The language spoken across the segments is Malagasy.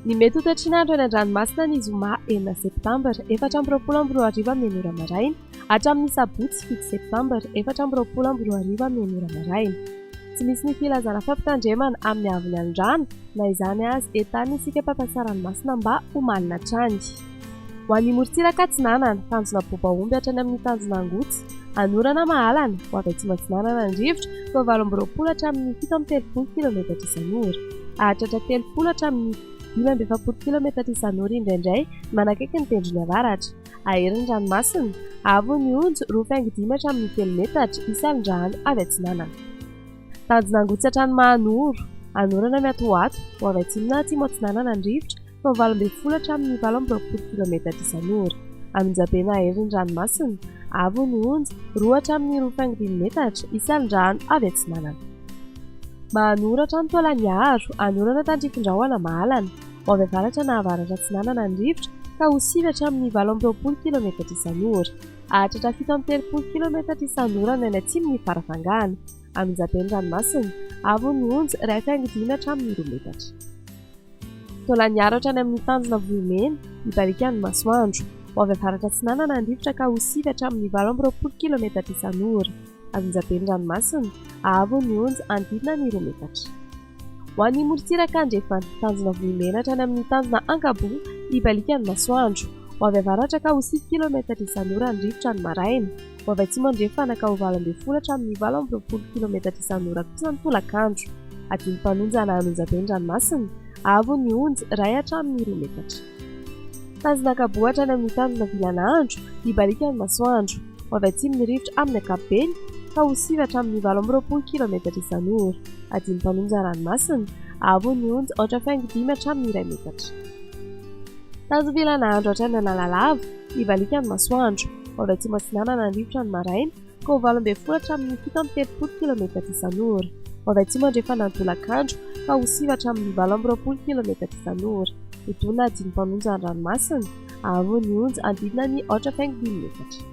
Ny mety ho toetry ny andro any an-dranomasina ny zoma 6 septambra 2024 amin'ny ora maraina hatramin'ny sabotsy 7 septambra 2024 amin'ny ora maraina. Tsy misy ny filazana fampitandremana amin'ny haavon'ny alon-drano, na izany aza, entanina isika mpampiasa ranomasina mba ho malina hatrany. Ho an'ny morontsiraka atsinanana, tanjona Bobaomby hatrany amin'ny tanjona Angotsy, Anorana Mahalana, ho avy atsimo atsinanana ny rivotra, toa 28 hatramin'ny 37 kilometatra isan'ora. Hahatratra 30 hatramin'ny 45 kilometatra isan'ora indraindray manakaiky ny tendrony avaratra. Hahery ny ranomasina, avo ny onja, 2,5 hatramin'ny 3 metatra, isan'ny avy atsinanana. Tanjona Angotsy hatrany Mahanoro, Anorana miatoato, ho avy atsimo na atsimo atsinanana ny rivotra, fa 18 hatramin'ny 28 kilometatra isan'ora. Anonjabe nahery ny ranomasina, avo ny onja, 2 hatramin'ny 2,5 metatra, isan'ny rano avy atsinanana. Mahanoro hatrany Taolagnaro, Anorana tandrifin-drahona Mahalana, ho avy avaratra na avaratra atsinanana ny rivotra ka ho 9 hatramin'ny 28 kilometatra isan'ora. Hahatratra 37 kilometatra isan'ora ny any atsimon'ny Farafangana. Anonjabe ny ranomasina, avo ny onja, 1,5 hatramin'ny 2 metatra. Taolagnaro hatrany amin'ny tanjona Vohimena, hibaliaka ny masoandro. Ho avy avaratra atsinanana ny rivotra ka ho 9 hatramin'ny 28 kilometatra isan'ora. Anonjabe ny ranomasina, avo ny onja, hanodidina ny 2 metatra. Ho an'ny morontsiraka andrefana, tanjona Vohimena hatrany amin'ny tanjona Ankaboa, hibaliaka ny masoandro. Ho avy avaratra ka ho 9 kilometatra isan'ora ny rivotra ny maraina. Ho avy atsimo andrefana ka ho 18 hatramin'ny 28 kilometatra isan'ora kosa ny tolakandro. Adino mpanonja na anonjabe ny ranomasina, avo ny onja, 1 hatramin'ny 2 metatra. Tanjona Ankaboa hatrany amin'ny tanjona Vilanandro, hibaliaka ny masoandro. Ho avy atsimo ny rivotra amin'ny ankapobeny ka ho 9 hatramin'ny 28 kilometatra isan'ora. Adino mpanonja ranomasina, avo ny onja, 4,5 hatramin'ny 1 metatra. Tanjona Vilanandro hatrany Analalava, hibaliaka ny masoandro. Ho avy atsimo atsinanana ny rivotra ny maraina ka ho 18 hatramin'ny 37 kilometatra isan'ora. Ho avy atsimo andrefana ny tolakandro ka ho 9 hatramin'ny 28 kilometatra isan'ora. Ho dona adino mpanonja ny ranomasina, avo ny onja hanodidina ny 4,5 metatra.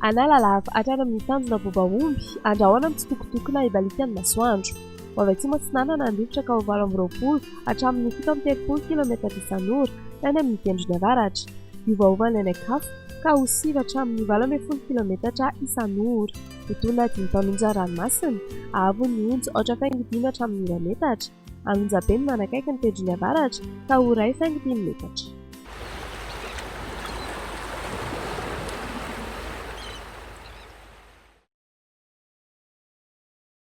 Analalava hatrany amin'ny tanjona Bobaomby, andrahona mitsitokotoko na hibaliaka ny masoandro. Ho avy atsimo atsinanana ny rivotra ka ho 28 hatramin'ny 37 kilometatra isan'ora any amin'ny tendrony avaratra. Hiovaova ny any an-kafa ka ho 9 hatramin'ny 18 kilometatra isan'ora. Ho dona adino mpanonja ranomasina, avo ny onja 4,5 hatramin'ny 1 metatra. Anonjabe ny manakaiky ny tendrony avaratra ka ho 1,5 metatra.